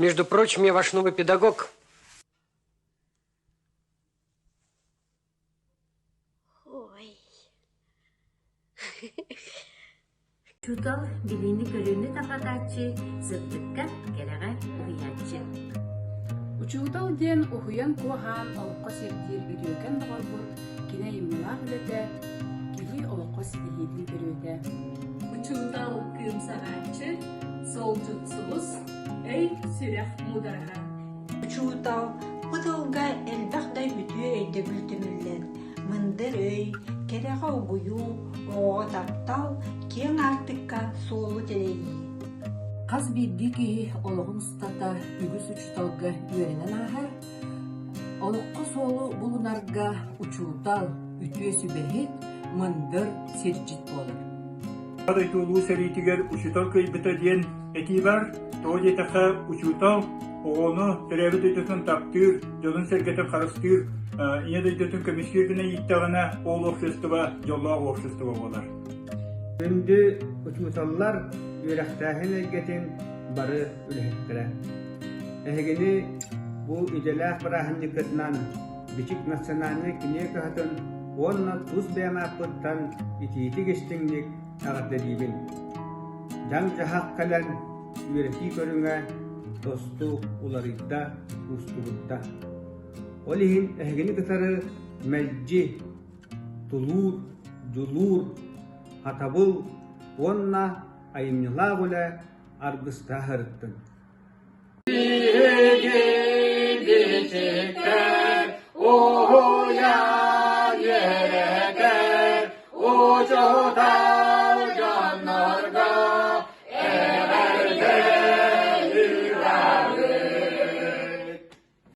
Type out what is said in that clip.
Между прочим, я ваш новый педагог. Ой. Учуутал билиини-көрүүнү тарҕатааччы, сырдыкка, кэрэҕэ уһуйааччы. Учуутал диэн уһуйан куоһаан олоххо сирдиир үтүөкэн доҕорбут, кини айымньылаах үлэтэ, киһи олоххо ситиһиитин төрүөтэ. Учуутал кыым саҕааччы, суолдьут сулус, өй, сүрэх муудараһа. Учуутал бу тылга элбэх да үтүө өйдөбүл түмүллэн, мындыр өй, кэрэҕэ угуйуу, оҕоҕо таптал, киэҥ аартыкка суолу тэлэйии. Хас биирдии киһи олоҕун устата үгүс учууталга үөрэнэн ааһар. Олоххо суолу булунарга учуутал, үтүө сүбэһит, мындыр сирдьит буолар. Дойду Улуу сэриитигэр учуутал кыайбыта диэн этии баар. Тоҕо диэтэххэ, учуутал оҕону төрөөбүт дойдутун таптыыр, дьонун-сэргэтин харыстыыр, ийэ дойдутун көмүскүүр гына ииттэҕинэ, ол общество дьоллоох общество буолар. Күндү учууталлар, үөрэхтээһин эйгэтин бары үлэһиттэрэ. Эһигини бу идэлээх бырааһынньыккытынан Бичик национальнай кинигэ кыһатын уонна тус бэйэм ааппыттан итиитик-истиҥник эҕэрдэлиибин. Дьаҥ-дьаһах кэлэн, үөрэтии көрүҥэ тосту уларыйда, уустугурда. Ол иһин эһигини кытары мэлдьи тулуур, дьулуур, хатабыл уонна айымньылаах үлэ аргыстаах сырыттын. Биһиги уһуйан үөрэтэр учуутал.